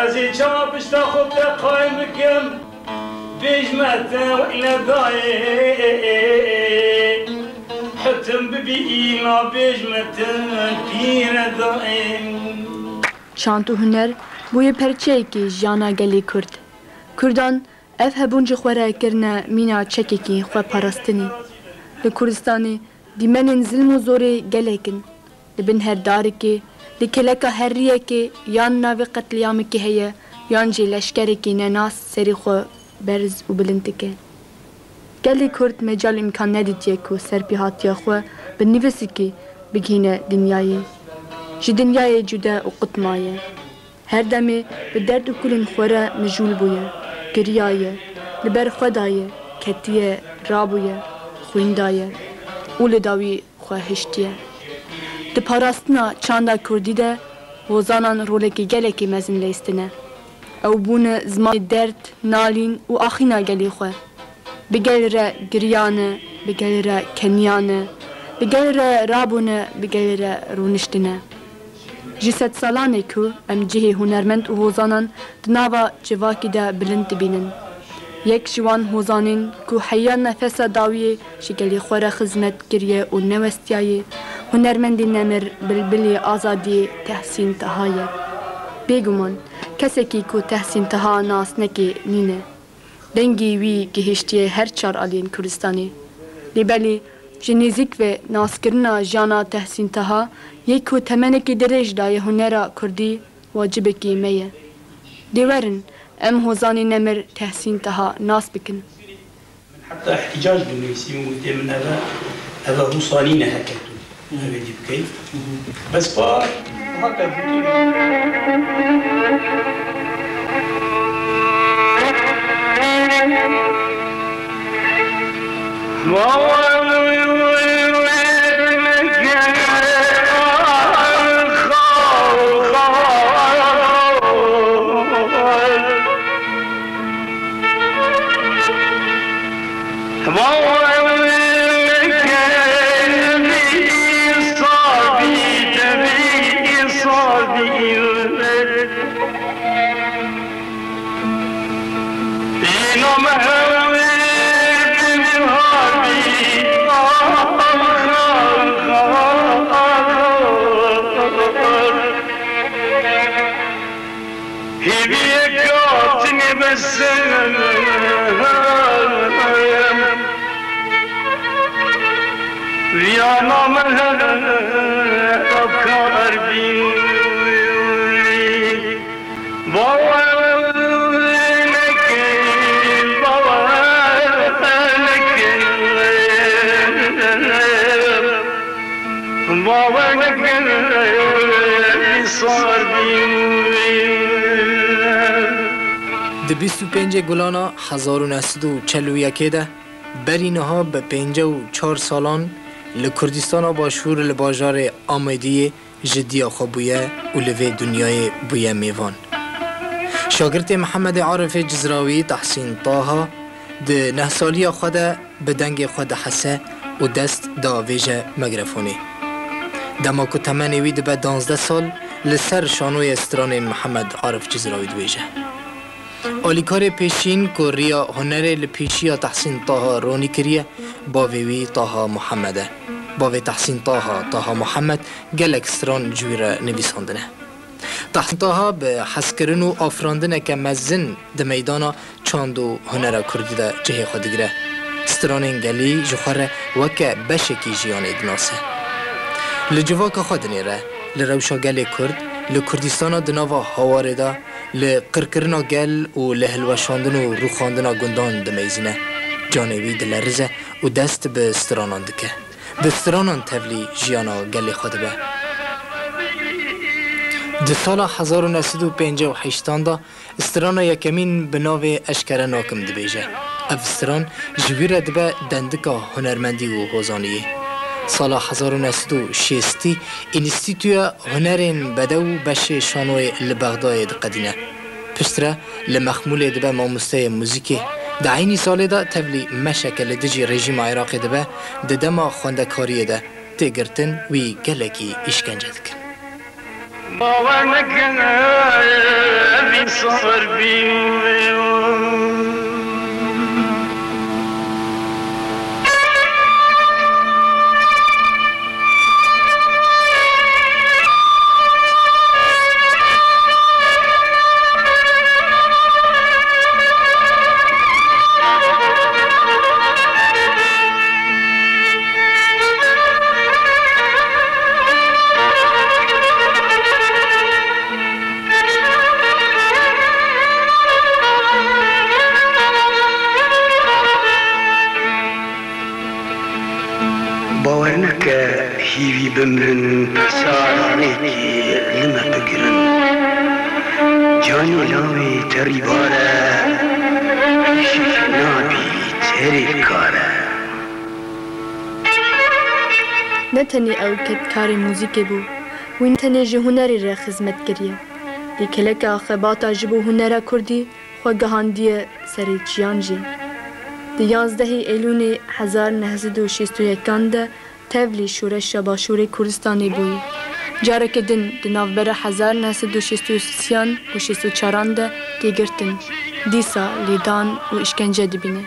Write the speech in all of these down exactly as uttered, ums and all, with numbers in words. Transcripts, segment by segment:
Ez ê çawa pişta xwe teqayîn bikim? Bêjme te wek nedayê, hetim bibî îna bêjme te pîre dayê. Çand û huner bûye perçeyekê jiyana gelê Kurd. Kurdan ev hebûn ji xwe re kirine mîna çekekî xweparastinê. Li Kurdistanê dîmenên zilm û zorê gelek in. Li bin her darikê, li keleka heriyekê yan navê qetlîamekê heye, yan jî leşkerekî nenas serê xwe berz û bilind dike. Gelê Kurd mecal û îmkan nedîtiye ku serpêhatiya xwe bi nivîsikê bigihîne dinyayê. Ji dinyayê cude û qut maye. Her demê bi derd û kulên xwe re mijûl bûye, giriyaye, li ber xwe daye, ketiye, rabûye, xwîn daye û li dawî xwe hiştiye. Di parastina çanda kurdî de hozanan rolekî gelekî mezin leyistine. Ew bûne zimanê derd, nalîn û axîna gelê xwe. Bi gel re giriyane, bi gel re keniyane, bi gel re rabûne, bi gel re rûniştine. Ji sedsalan e ku em cihê hunermend û hozanan di nava civakî de bilind dibînin. Yek ji wan hozanên ku heya nefesa dawiyê ji gelê xwe re xizmet kiriye û newestiyaye, hunermendê nemir, bilbilê azadiyê Tehsîn Taha ye. Bêguman, kesekî ku Tehsîn Taha nas neke nîne. Dengê wî gihiştiye her çar aliyên Kurdistanê. Lê belê ji nêzîk ve naskirina jiyana Tehsîn Taha yê ku temenekî dirêj daye hunera kurdî wacibekî me ye. Dê werin em hozanê nemir Tehsîn Taha nas bikin. Min heta îhticac binivîsî, min gotê min eve, eve hûsa nîne heke tu. Eve dî bikey. Bes pa hate gotî. Hêviyek hatine be ser viyana me kar bî. Bawer neke, bawer neke. Bawer neke, wî sar bî. Di bîst û pêncê Gulana hezar û neh sed û çel û yekê de, berî niha bi pêncî û çar salan li Kurdistana Başûr li bajarê Amêdiyê ji diya xwe bûye û li vê dinyayê bûye mêvan. Şagirtê Mihemedê Arifê Cizrawî, Tehsîn Taha, di neh saliya xwe de bi dengê xwe dihese û dest da vêje megrefonê. Dema ku temenê wî dibe danzdeh sal, li ser şanoyê stranên Mihemed Arif Cizrawî dibêje. Alîkarê pêşîn ku riya hunerê li pêşiya Tehsîn Taha ronî kiriye, bavê wî Taha Muhammed e. Bavê Tehsîn Taha, Taha Muhammed, gelek stran ji wî re nivîsandine. Tahsîn Taha bi hezkirin û afirandineke mezin di meydana çand û hunera kurdî de cihê xwe digire. Stranên gelî ji xwe re weke beşekî jiyanê dinase. Li civaka xwe dinêre, li rewşa gelê Kurd, li Kurdistana di nava hawarê de, li qirkirina gel û li hilweşandin û rûxandina gundan dimeyzîne. Canê wî dilerize û dest bi stranan dike. Bi stranan tevlî jiyana gelê xwe dibe. Di sala hezar û neh sed û pêncî û heştan de strana yekemîn bi navê Eşkere Nakim dibêje. Ev stran ji wî re dibe dendika hunermendî û hozaniyê. Sala hezar û neh sed û şêstî Înstîtuya Hunerên Bedew beşê şanoyê li Bexdayê diqedîne. Piştre li Mexmûlê dibe mamosteyê muzîkê. Di eynî salê de tevlî meşeke li dijî rejîma Iraqê dibe, di dema xwendekariyê de. tê girtin wî gelekî îşkence dikin. Bawer nekin, evî sar bî. Bawer neke hîvî bimrin, saranekî li me bigirin. Canê lawê terîbar e, şîş nabî terê kar e. Ne tenê ew kedkarê muzîkê bû, wî ne tenê ji hunerê re xizmet kiriye. Lê keleka xebata ji bo hunera kurdî xwe gihandiye serê çiyan jî. Di yazdehê Eylûnê hezar neh sed û şêst û yekan de tevlî şoreşa Başûrê Kurdistanê bûyî. Careke din di navbera hezar neh sed û şêst û sêyan û şêst û çaran de tê girtin. Dîsa lêdan û îşkence dibîne.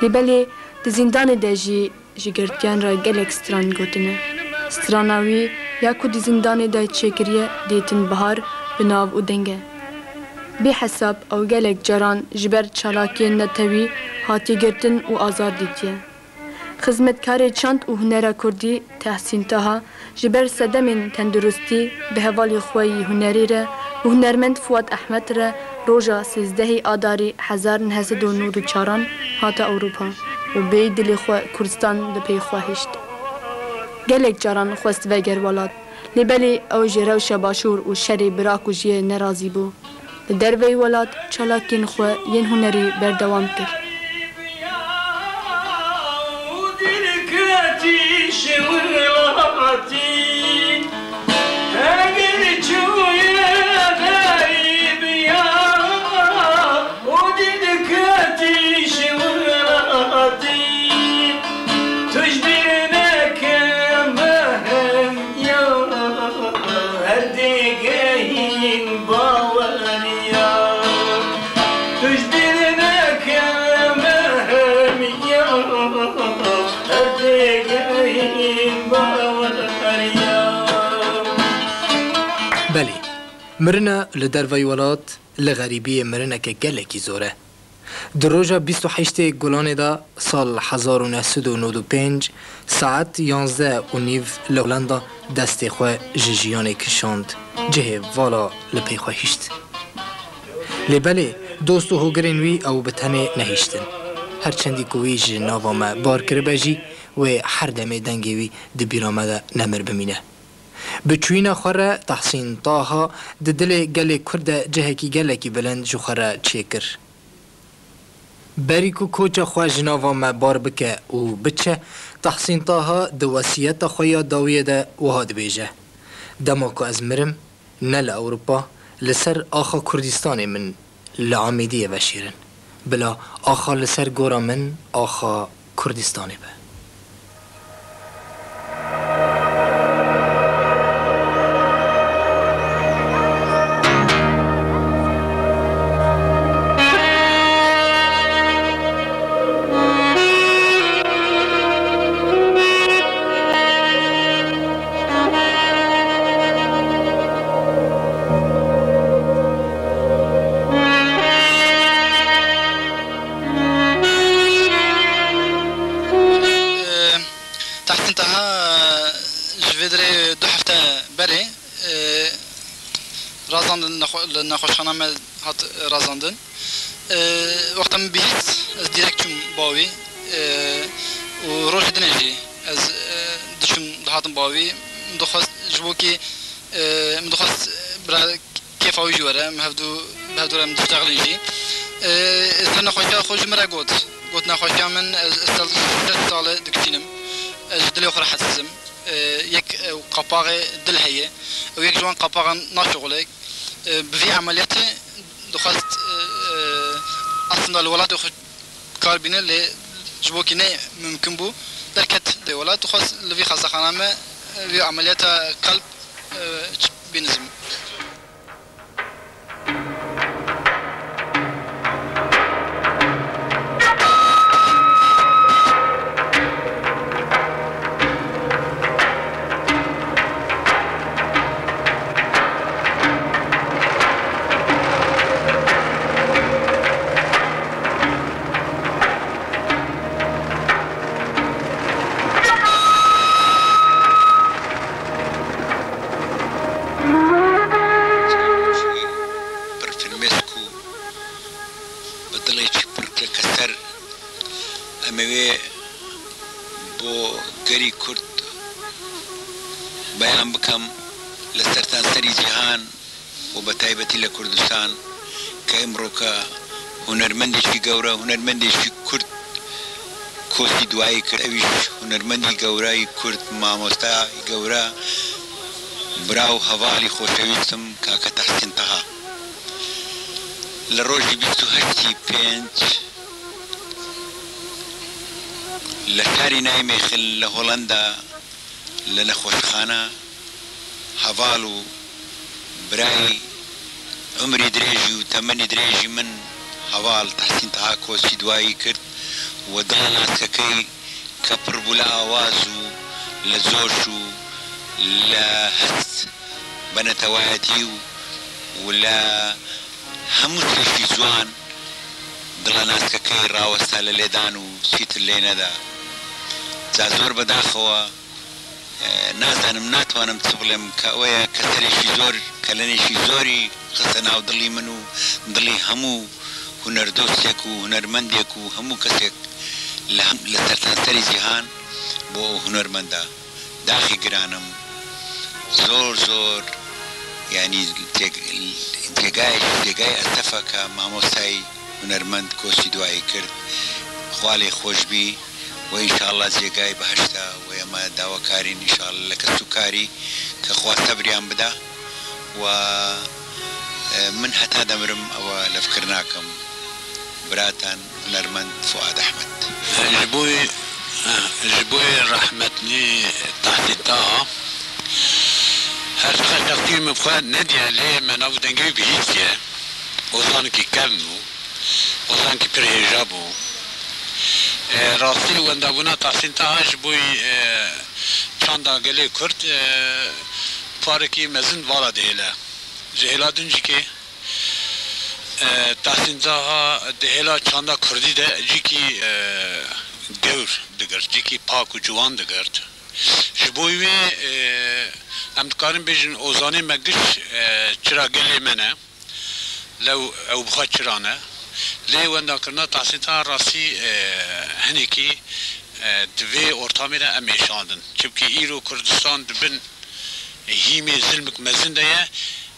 Lê belê di zîndanê de jî ji girtiyan re gelek stran gotine. Strana wî ya ku di zîndanê de çêkiriye Dêtin Bihar bi nav û deng e. Bêhesab ew gelek caran ji ber çalakiyên netewî hatiye girtin û azar dîtiye. Xizmetkarê çand û hunera kurdî Tehsîn Taha ji ber sedemên tenduristî bi hevalê xwe yî hunerî re û hunermend Fuat Ehmed re roja sêzdehê Adarê hezar neh sed û nod û çaran hate Ewropa û bêyî dilê xwe Kurdistan li pey xwe hişt. Gelek caran xwest veger welat, lê belê ew ji rewşa Başûr û şerê bi rakujiyê nerazî bû. Li derveyî welat çalakiyên xwe yên hunerî berdewam kir. Tu ji bîr neke mehrem ya, her dêgehîn bawer ya. Tu ji bîr neke mehrem ya, her dêgehîn bawer ya. Belê, mirina li derveyî welat li xerîbiyê mirineke gelekî zor e. Di roja bîst û heştê Gulanê de sal hezar û neh sed û nod û pênc saet yanzdeh û nîv li Holanda destê xwe ji jiyanê kişand, cihê vala li pey xwe hişt. Lê belê dost û hogirên wî ew bi tenê nehiştin. Her çendî ku wî ji nava me bar kiribe jî, wê her demê dengê wî di bîra me de nemir bimîne. Bi çûyîna xwe re Tehsîn Taha di dilê gelê Kurd de cihekî gelekî bilind ji xwe re çêkir. Berî ku koça xwe ji nava me bar bike û biçe, Tahsîn Taha di wesiyeta xwe ya dawiyê de wiha dibêje, Dema ku ez mirim, ne li Ewropa, li ser axa Kurdistanê min li Amêdiyê veşêrin. Bila axa li ser gora min axa Kurdistanê be. Tahsîn Taha ji vê derê du hefte berê, e, razandin, nexwe-, li nexweşxana me hat razandin. E, wexta min bihîst, ez dîrek çûm ba wî, e, û rojê dinê jî ez, e, diçûm, dihatim ba wî. Min dixwest ji bo kî, e, min dixwest bira kêfa wî jî were, em hevdu, bi hevdu re em diştexilin jî. E, ser nexweşiya xwe ji min re got. Got, nexweşiya min, ez, ez sal, şeş sal e dikişînim. Ez ji dilê xwe re hesiz im. E, yek, e, qapaxê dil heye. Ew yek ji wan qapaxan naşuxule. E, bi vî emeliyatê dixwest, e, e, aslında li welatê xwe kar bîne, lê ji bo kî ne mimkin bû. Derket dê welat, dixwest li vî xestaxana me vî emeliyata kalb, e, çi bînizim. Pir firmêsk û bi dilekî pir keser, em ê wê bo gelî Kurd beyan bikim, li sertanserî cîhan û bi taybetî li Kurdistan, ke îmroka hunermendekî gewre, hunermendekî Kurd kosî duayî kir. Ewîş hunermendî gewrayî Kurd, mamostayî gewre, bira û hevalî xoşewîstim, kake Tehsîn Taha. Li rojî bîst û heştî pênc li şarî Naymêxil li Holanda, li nexweşxana heval û birayî, umrî dirêjî û temenî dirêjî min heval Tehsîn Taha kosî duayî kir û dila naskekey ke pir bû li awaz û li coş û li his bi netewayetî û, û li hemû tiştî ziwan dila naskekey rawesta li lêdan û çîtir lê neda. Ca zor bi daxewa, e, nazanim, natwanim çi bilêm, ke ew ye keserêşî zor, kelenêşî zorî xiste nav dilî min û dilî hemû hunerdostek û hunermendek û hemû kesek li hem, li sertanserî cîhan bo hunermenda. Daxî giran im. Zor zor, yanî cêg-, cêgayê, cêgayê esefa ke mamostayî hunermend kosî duayî kir. Xwalê xweş bî û înşallah cêgayê behişta û ema dawakarîn înşallah li kesûkarî ke Xwa sebriyan bida. Wa, e, min heta demirim ewa levkirina kim. Biratan hunermend Fuad Ehmed. Ji bo, ji bo rehmetnî Tahsîn Taha, her çiqas şexsî min bi xwe nediye, lê me nav û dengê wî bihîstiye. Ozanekî kevn bû. Ozanekî pir hêja bû. E, rastî wendabûna Tahsîn Taha ji bo, e, çanda gelê Kurd, e, parekî mezin vala dihêle. Ji hêla din jî ke, e, Tahsîn Taha di hêla çanda Kurdî de cîkî, e, gewr digirt, cîkî pak û ciwan digirt. Ji bo wê, e, em dikarin bêjin ozanê me giş, e, çira gelê me ne. Lew ew bi xwe çira ne. Lê wendakirina Tahsîn Taha rastî, e, hinekî, e, di vê ortamê de em êşandin. Çimkî îro Kurdistan di bin hîmê zilmik mezin de ye.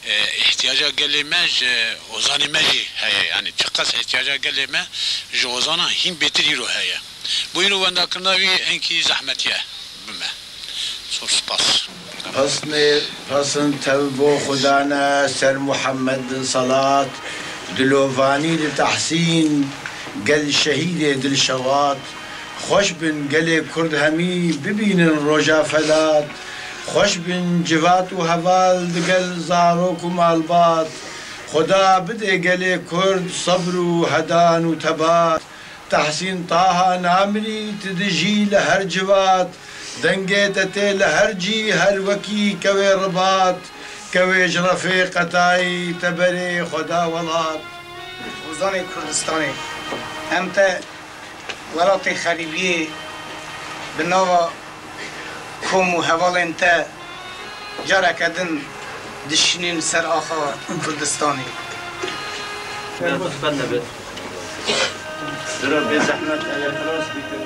E, îhtiyaca gelê me ji ozanê me jî heye. Yanî çiqas îhtiyaca gelê me ji ozana hîn bêtir îro heye. Bo îro wendakirina wî hinkî zehmetî ye bi me. Zor spas. Pesnê, pesn tev bo Xuda ne, ser Muhammed bin salat, dilovanî li Tehsîn, gel şehîdê dilşewat. Xweş bin gelê Kurd hemî bibînin roja felat. Xweş bin civat û heval digel zarok û malbat. Xuda bidê gelê Kurd sebr û hedan û tebat. Tehsîn Taha namirî, tu dijî li her civat. Dengê te tê li her cî, her wekî kewê ribat. Kewê ji refê qetayî, te berê Xweda welat. Ozanê Kurdistanê, em te welatê xerîbiyê bi nava kom û hevalên te careke din dişînin ser axa Kurdistanê. Dira bê zehmet, ev ê xilas bikin.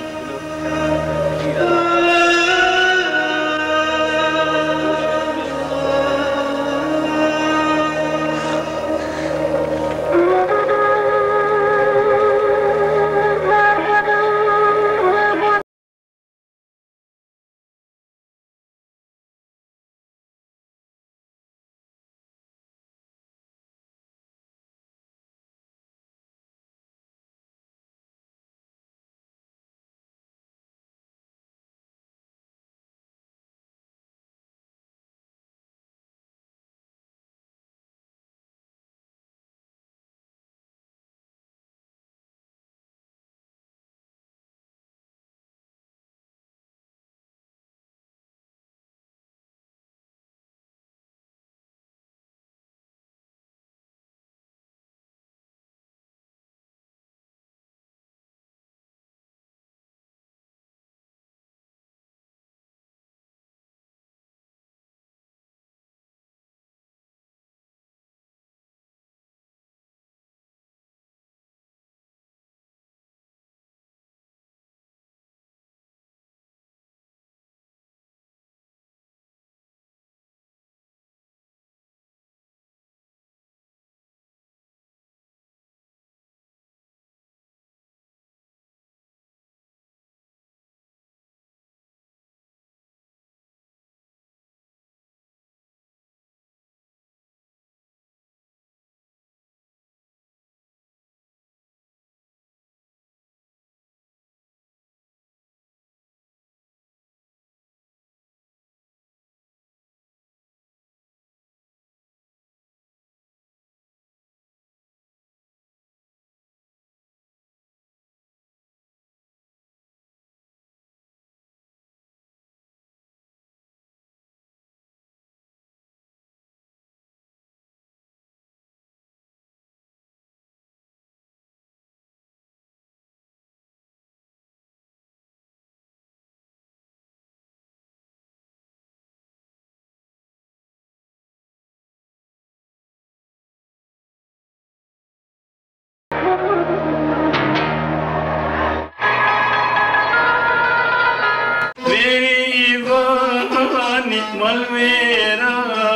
Malwêranê